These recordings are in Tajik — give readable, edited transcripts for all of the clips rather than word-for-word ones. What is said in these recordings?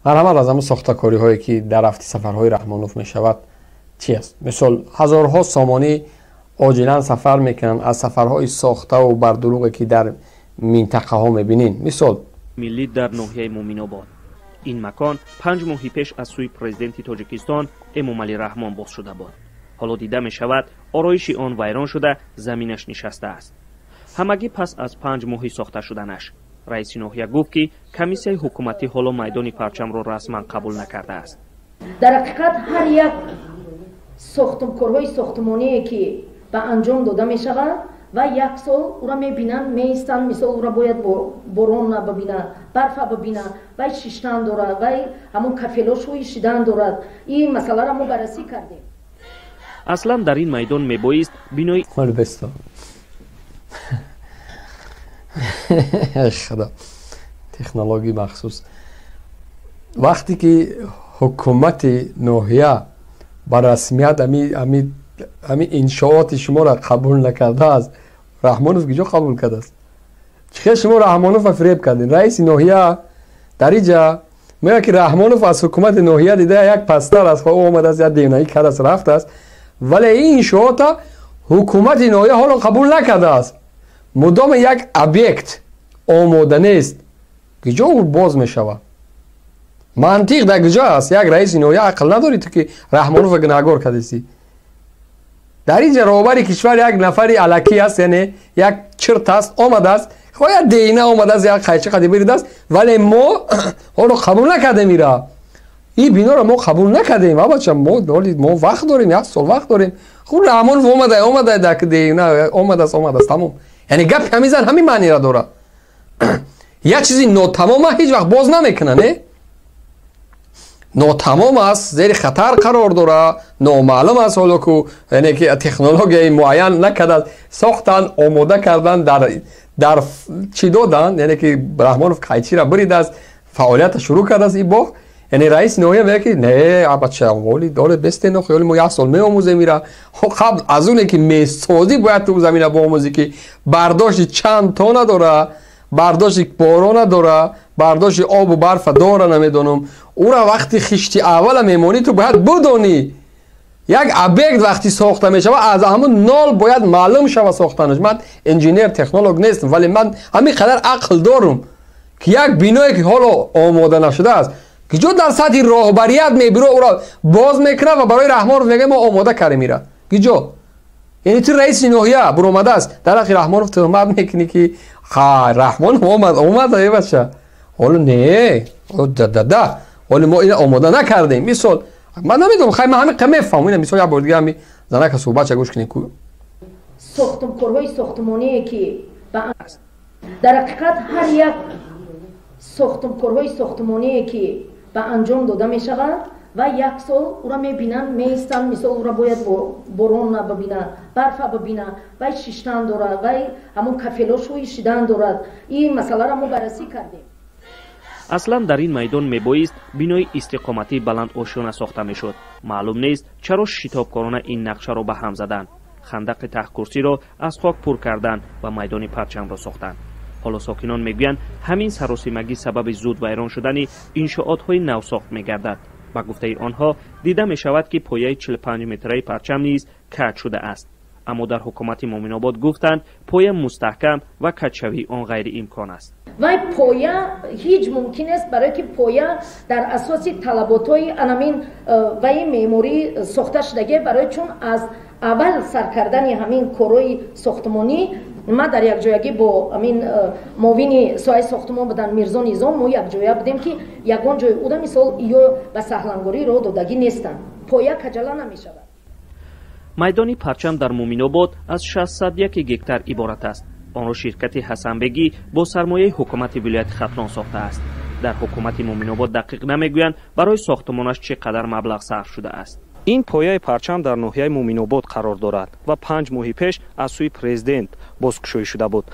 Марҳамат, аз ҳамун сохтакориҳое, ки дар рафти сафарҳои Раҳмонов мешавад, чи аст? Мисол, ҳазорҳо сомонӣ оҷилан сафар мекунанд аз сафарҳои сохтаву бардуруғе, ки дар минтақаҳо мебинем. Мисол, миллӣ дар ноҳияи Муъминобод. Ин макон 5 моҳи пеш аз сӯи Президенти Тоҷикистон Эмомалӣ Раҳмон боз шуда буд. Ҳоло дида мешавад, ороиши он вайрон шуда, заминаш нишастааст. Ҳамагӣ пас аз 5 моҳи сохта шуданаш. Раиси ноҳия гуфт, ки комиссияи ҳукуматӣ ҳоло майдони парчамро расман қабул накардааст. Дар ҳақиқат, ҳар як корҳои сохтмоние, ки ба анҷом дода мешавад, ва як сол ура мебинанд, меистанд. Мисол, ура бояд борона бибина, барфа бибина, вай шиштан дорад, вай ҳамон кафелошҳои шидан дорад. Ин масъаларо мо баррасӣ кардем. Аслан дар ин майдон мебоист бинои Бесто, худо, технологияи махсус. Вақте ки ҳукумати ноҳия ба расмият ами иншооти шуморо қабул накардааст, Раҳмонов киҷо қабул кардааст? Чӣ хел шумо Раҳмонова фиреб кардем? Раиси ноҳия дар иҷа мегӯяд, ки Раҳмонов аз ҳукумати ноҳия дида як пастар аст, омадааст, як девнаӣ кардааст, рафтааст, вале ин иншоота ҳукумати ноҳия ҳоло қабул накардааст. Мудоме як объект омода нест, киҷо ӯ боз мешавад? Мантиқ дар куҷо аст? Як раиси ноҳия ақл надорӣ ту, ки Раҳмонова гунаҳгор кардасӣ? Дар инҷа роҳбари кишвар як нафари алакӣ аст, яъне як чирт аст, омадааст, як дейна омадааст, як қайчи қади биридааст, вале мо ҳоло қабул накардем ира, ин биноро мо қабул накардем. Абача, мо мо вақт дорем, як сол вақт дорем. Хуб, Раҳмонов омада, омада, дейна омадааст, омадааст, тамом. Яъне гапи ҳамин зан ҳамин маънира дорад: як чизи нотамома ҳеҷ вақт боз намекунад, не? Нотамом аст, зери хатар қарор дорад, номаълум аст ҳоло ку, яъне ки технологияи муайян накардааст. Сохтан, омода кардан, дар чӣ додан, яъне ки Раҳмонов қайчира буридааст, фаъолията шурӯъ кардааст ин боғ. Яъне раиси ноҳия мегӯяд, ки не, абача, оли бестено, хиёли мо як сол меомӯзем ира. Қабл аз оне ки месозӣ, бояд ту замина биомӯзӣ, ки бардошти чанд тона дора, бардошти борона дора, бардошти обу барфа дора, намедонам. Ура вақти хишти аввала мемонӣ, ту бояд бидонӣ. Як объект вақти сохта мешавад, аз ҳамун нол бояд маълум шава сохтанаш. Ман инженер технолог нестам, вале ман ҳамин қадар ақл дорум, ки як биное, ки ҳоло омода нашудааст, киҷо дар сатҳи роҳбарият мебиро, уро боз мекунад ва барои Раҳмонов мегӯяд, мо омода кардем ира? Киҷо? Яъне ту раиси ноҳия буромадааст, дар ҳаққи Раҳмонов туҳмат мекунӣ, ки ха, Раҳмонов омад, омад, бача, ҳоло не, дада, ҳоло мо ина омода накардем. Мисол, ман намедонам, хай, ман ҳамин қа мефаҳмам ина. Мисол, як бор дига ҳами занака суҳбатша гӯш кунем ку. Корҳои сохтмоние, ки дар ҳақиқат, ҳар як корҳои сохтмоние, ки ба анҷом дода мешавад, ва як сол ура мебинанд, меистанд. Мисол, ура бояд борона бибина, барфа бибина, вай шиштан дорад, вай ҳамон кафелошҳои шидан дорад. Ин масъаларо мо баррасӣ кардем. Аслан дар ин майдон мебоист бинои истиқоматии баландошёна сохта мешуд. Маълум нест, чаро шитобкорона ин нақшаро ба ҳам заданд, хандақи таҳкурсиро аз хок пур карданд ва майдони парчамро сохтанд. Ҳоло сокинон мегӯянд, ҳамин саросимагӣ сабаби зуд вайрон шудани иншоотҳои навсохт мегардад. Ба гуфтаи онҳо, дида мешавад, ки пояи 45 метраи парчам низ каҷ шудааст. Аммо дар ҳукумати Муъминобод гуфтанд, поя мустаҳкам ва каҷшавии он ғайриимкон аст. Вай поя ҳеҷ мумкин нест, барое ки поя дар асоси талаботҳои анамин ваи меъморӣ сохта шудагӣ. Барои чун аз аввал сар кардани ҳамин корҳои сохтмонӣ ма дар якҷоягӣ бо амин муовини соҳаи сохтмон буданд, Мирзо Низом, мо якҷоя будем, ки ягон ҷои уда, мисол, ё ба саҳлангорӣ роҳ додагӣ нестанд. Поя каҷала намешавад. Майдони парчам дар Муъминобод аз 601 гектар иборат аст. Онро ширкати Ҳасанбегӣ бо сармояи ҳукумати вилояти Хатлон сохтааст. Дар ҳукумати Муъминобод дақиқ намегӯянд, барои сохтмонаш чӣ қадар маблағ сарф шудааст. Ин пояи парчам дар ноҳияи Муъминобод қарор дорад ва 5 моҳи пеш аз сӯи Президент бозкушоӣ шуда буд.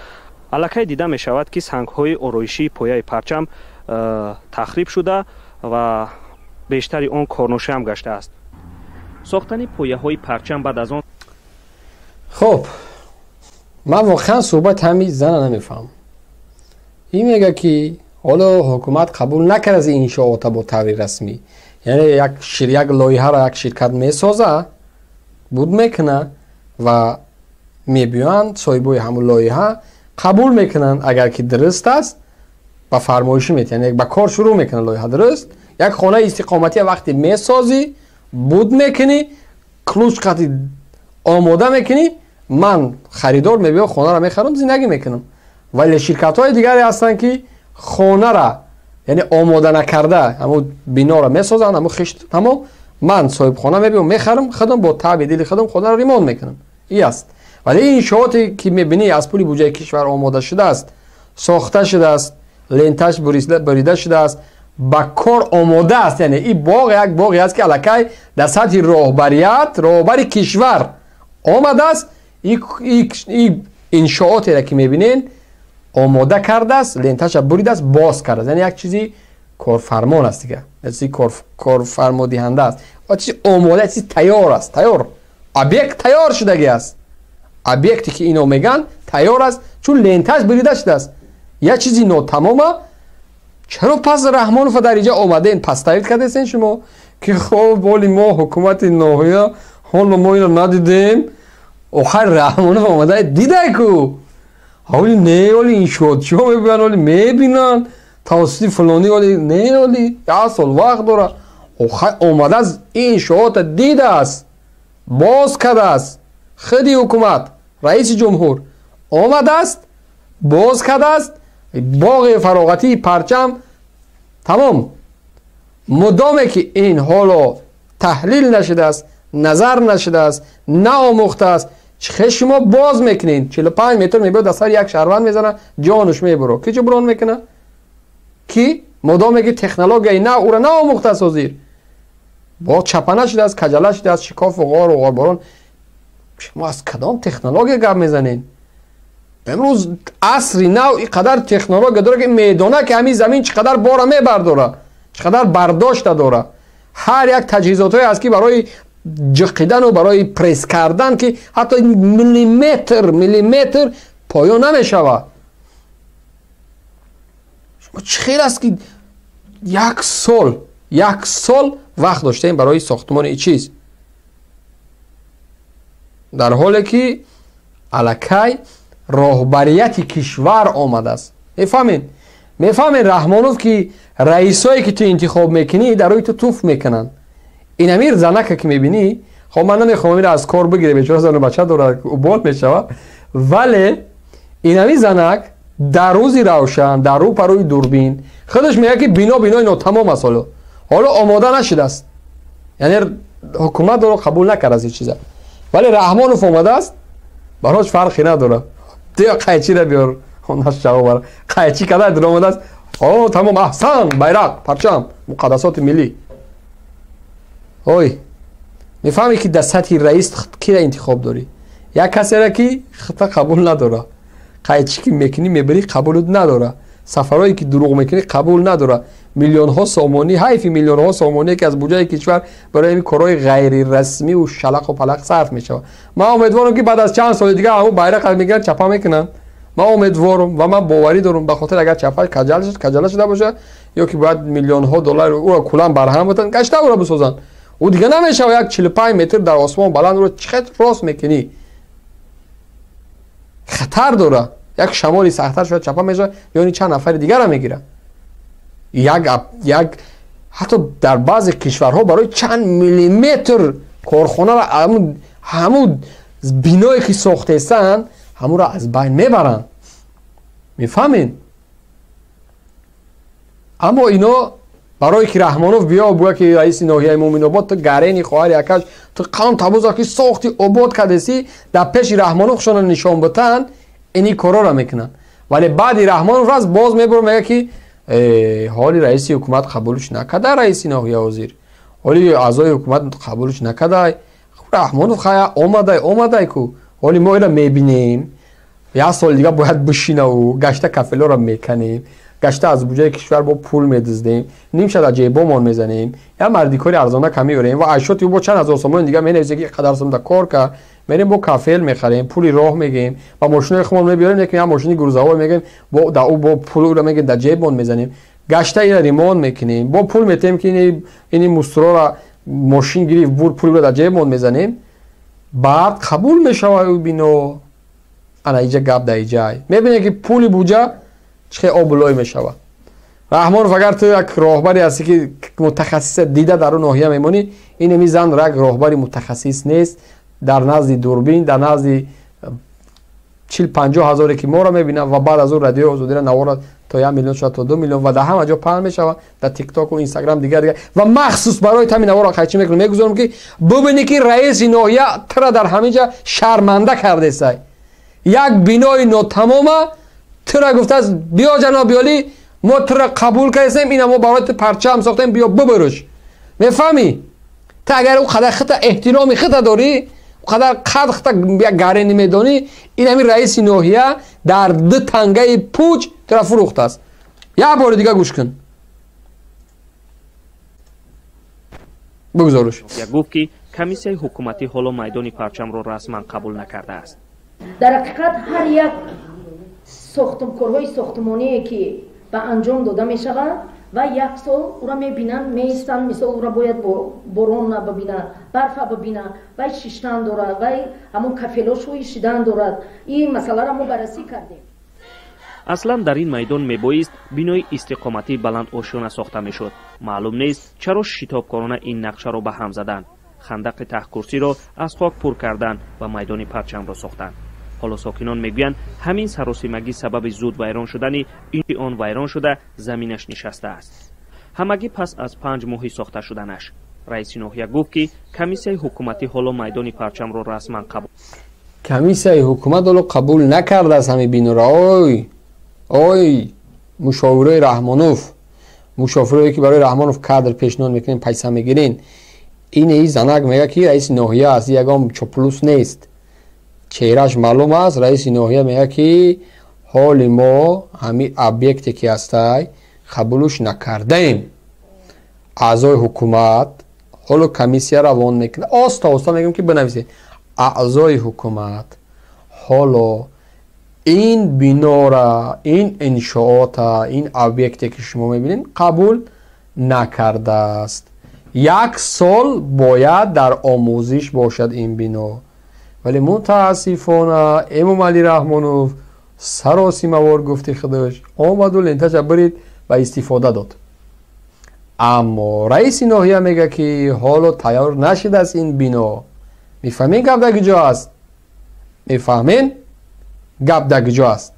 Аллакай дида мешавад, ки сангҳои ороишии пояи парчам тахриб шуда ва бештари он корношаям гаштааст. Сохтани пояҳои парчам баъд аз он Хуб, ман воқеан суҳбати ҳамин зана намефаҳмам. Ин мега, ки Ҳоло ҳукумат қабул накард аз ин иншоота бо таври расмӣ. Яъне як лоиҳаро як ширкат месоза, буд мекуна ва мебиёянд соҳибои ҳамун лоиҳа қабул мекунанд, агар ки дуруст аст ба фармоишӣ метиҳанд, яъне ба кор шурӯъ мекунанд лоиҳа дуруст. Як хонаи истиқоматӣ вақте месозӣ, буд мекунӣ, ключ қати омода мекунӣ, ман харидор мебиём, хонаро мехарам, зиндагӣ мекунам. Вале ширкатҳои дигаре ҳастанд, ки хонара яъне омода накарда ҳамун биноро месозанд, ҳамун хишт тамом, ман соҳибхона мебиём, мехарам, худам бо таъби дили худам хонаро ремонт мекунам. И аст. Вале ин иншооте ки мебинӣ аз пули буҷаи кишвар омода шудааст, сохта шудааст, ленташ бурида шудааст, ба кор омода аст. Яъне ин боғ як боғе аст, ки аллакай дар сатҳи роҳбарият, роҳбари кишвар омадааст, ин иншоотеро ки мебинен омода кардааст, ленташа буридааст, боз кардааст. Яъне як чизи корфармон аст дига, як чизи корфармодиҳанда аст, чизи омода, чизи тайёр аст, тайёр объект тайёр шудагӣ аст. Объекте ки ино меган тайёр аст, чун ленташ бурида шудааст. Як чизи нотамома чаро пас Раҳмонова дар инҷа омаден поставить кардесен шумо, ки хоб оли мо ҳукумати ноҳия ҳоло мо ино надидем. Охар Раҳмонов омада дидай ку, оли не, оли иншоотчиҳо мебиёянд, оли мебинанд тавассути фалонӣ, оли не, оли як сол вақт дора. Охар омадааст, иншоота дидааст, боз кардааст. Худи ҳукумат, раиси ҷумҳур омадааст, боз кардааст боғи фароғатии Парчам тамом. Мудоме ки ин ҳоло таҳлил нашудааст, назар нашудааст, наомӯхтааст, чӣ шумо боз мекунед? 45 метр мебиёд, дар сари як шаҳрванд мезана, ҷонаш мебуро. Ки ҷуброн мекуна? Ки мудоме ки технологияи нав ӯро наомӯхтааст, ҳозир боз чапа нашудааст, каҷала шудааст, шикофу ғору ғорборон. Шумо аз кадом технология гап мезанед? Имрӯз асри нав ин қадар технология дорад, ки медонад, ки ҳамин замин чӣ қадар бора мебардора, чӣ қадар бардошта дора. Ҳар як таҷҳизотҳое аст, ки барои ҷиқидану барои пресс кардан, ки ҳатто миллиметр миллиметр поён намешавад. Шумо чӣ хел аст, ки як сол вақт доштаем барои сохтмони ин чиз, дар ҳоле ки аллакай роҳбарияти кишвар омадааст? Мефаҳмед, Раҳмонов, ки раисое ки ту интихоб мекунӣ, дар рӯи ту туф мекунанд. Ин амир занака ки мебинӣ, хоб ман намехоҳам ира аз кор бигире, бечора зану бача дорад, убол мешавад, вале инами занак дар рӯзи равшан, дар рӯ парӯи дурбин худаш мегӯяд, ки бино бинои нотамом аст, ҳоло омода нашудааст. Яъне ҳукумат ӯро қабул накард аз ин чиза. Вале Раҳмонов омадааст, барош фарқе надорад. Диё қайчира биёр, хонаш қайчи када дар омадааст. О, тамом, аҳсан, байрақ, парчам, муқаддасоти миллӣ. Ой, мефаҳмӣ, ки дар сатҳи раис кира интихоб дорӣ? Як касеро, ки хита қабул надора, қайчи ки мекунӣ, мебарӣ, қабулут надора, сафарое ки дурӯғ мекунӣ, қабул надора, миллионҳо сомонӣ, ҳайфи миллионҳо сомоние, ки аз буҷаи кишвар барои ин корҳои ғайрирасмиву шалақу палақ сарф мешавад. Ман умедворам, ки баъд аз чанд соли дигар ҳамун байрақ мегиранд, чапа мекунанд. Ман умедворам ва ман боварӣ дорам, ба хотир агар чапа каҷала шуда бошад, ё ки бояд миллионҳо доллар ӯро кулан барҳам бутанд, гашта ӯро бисозанд. Ӯ дига намешавад. Як 45 метр дар осмон баланд ӯро чӣ хел рост мекунӣ? Хатар дора. Як шамоли сахттар шояд чапа мешавад, ёни чанд нафари дигара мегирад. Як ҳатто дар баъзе кишварҳо барои чанд миллиметр корхонаро, ҳамун биное ки сохтесанд, ҳамонро аз байн мебаранд. Мефаҳмед? Аммо ино барое ки Раҳмонов биё буя, ки раиси ноҳияи Муъминобод, ту гарени хоҳари акаш, ту қавм табуза ки сохти, обод кардесӣ, дар пеши Раҳмонов хушона нишон бутанд, ини корора мекунанд. Вале баъди Раҳмонов раст боз мебуро, мега, ки ҳоли раиси ҳукумат қабулш накарда, раиси ноҳия ҳозир ҳоли аъзои ҳукумат қабулш накарда. Раҳмонов хая омадай ку, ҳоли мо ира мебинем, як соли дига бояд бишинаву гашта кафелоро меканем. Гашта аз буҷаи кишвар бо пул медуздем, нимша дар ҷебомон мезанем, як мардикори арзона кам меорем ва айшоти ӯ бо чанд ҳазор сомони дига менависем, ки қадар сом да кор кард. Мерем, бо кафел мехарем, пули роҳ мегем ва мошинои худмон мебиёрем, лекин як мошини грузовой мегем, бо да ӯ бо пул ӯро мегем, дар ҷебмон мезанем. Гашта ира ремонт мекунем, бо пул метем, ки ини мустрора мошин гирифт, бур, пулро дар ҷебмон мезанем. Баъд қабул мешавад ӯ бино. Ана иҷа гап дар иҷай мебинем, ки пули буҷа чӣ хел обу лой мешавад. Раҳмонов, агар ту як роҳбаре ҳастӣ, ки мутахассиса дида дар ӯ ноҳия мемонӣ, инами зан як роҳбари мутахассис нест. Дар назди дурбин, дар назди 40-50 ҳазоре, ки моро мебинанд, ва баъд аз ӯ Радиои Озодира навора то 1 миллион шояд, то 2 миллион, ва дар ҳама ҷо паҳн мешавад, дар Тиктоку, Инстаграм, дигар дигар. Ва махсус барои ҳамин наворо қайчӣ мекунам, мегузорам, ки бубинӣ, ки раиси ноҳия тра дар ҳамин ҷа шарманда кардесай. Як бинои нотамома тура гуфтааст: «Биё, ҷаноби олӣ, мо тура қабул кардем, ина мо барои ту парчам сохтем, биё бубурӯш». Мефаҳмӣ? Ту агар ӯ қадар хита эҳтироми хита дорӣ, қадар қад хита як гарени медонӣ, ин ҳамин раиси ноҳия дар ду тангаи пуч тура фурӯхтааст. Як бори дига гӯш кун, бигузорш. Гуфт, ки комиссияи ҳукуматӣ ҳоло майдони парчамро расман қабул накардааст. Дар ҳақиқат, ҳар як корҳои сохтмоние, ки ба анҷом дода мешавад, ва як сол ӯра мебинанд, меистанд. Мисол, ӯра бояд борона бибинад, барфа бибинад, вай шиштан дорад, вай ҳамон кафелошӯи шидан дорад. Ин масъаларо мо баррасӣ кардем. Аслан дар ин майдон мебоист бинои истиқоматии баландошёна сохта мешуд. Маълум нест, чаро шитобкорона ин нақшаро ба ҳам заданд, хандақи таҳкурсиро аз хок пур карданд ва майдони парчамро сохтанд. Ҳоло сокинон мегӯянд, ҳамин саросимагӣ сабаби зуд вайрон шудани он вайрон шуда, заминаш нишастааст. Ҳамагӣ пас аз 5 моҳи сохта шуданаш. Раиси ноҳия гуфт, ки комиссияи ҳукуматӣ ҳоло майдони парчамро расман қабул Комиссияи ҳукумат ҳоло қабул накардааст ҳамин биноро. Ой, ой, мушовирои Раҳмонов, мушовирое, ки барои Раҳмонов кадр пешниҳод мекунем, пайса мегирен, ин занак мега, ки раиси ноҳия аст, ягон чоплус нест, чеҳраш маълум аст. Раиси ноҳия мега, ки ҳоли мо ҳамин объекте, ки ҳастай, қабулуш накардаем. Аъзои ҳукумат ҳоло комиссия равон мекунад. Оста оста мегӯем, ки бинависед: аъзои ҳукумат ҳоло ин бинора, ин иншоота, ин объекте, ки шумо мебинед, қабул накардааст. Як сол бояд дар омӯзиш бошад ин бино. Вале мутаассифона Эмомалӣ Раҳмонов саросимавор, гуфти худаш, омаду ленташа бирид ва истифода дод. Аммо раиси ноҳия мега, ки ҳоло тайёр нашидааст ин бино. Мефаҳмен, гап дар куҷо аст? Мефаҳмен, гап дар куҷо аст?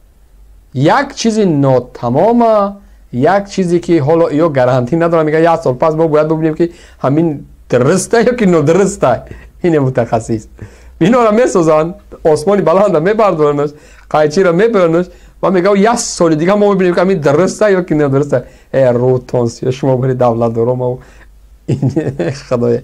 Як чизи нотамома, як чизе, ки ҳоло ё гарантӣ надорам. Мега, як сол пас мо бояд бубинем, ки ҳамин дуруста ё ки нодуруста. Ине мутахассис бинора месозанд, осмони баланда мебардоранаш, қайчиро мебаранаш ва мега, як соли дига мо мебинем, ки ҳамин дуруста ё ки нодуруста. Э, рутонс, шумо бари давлатдоро мо, худоя.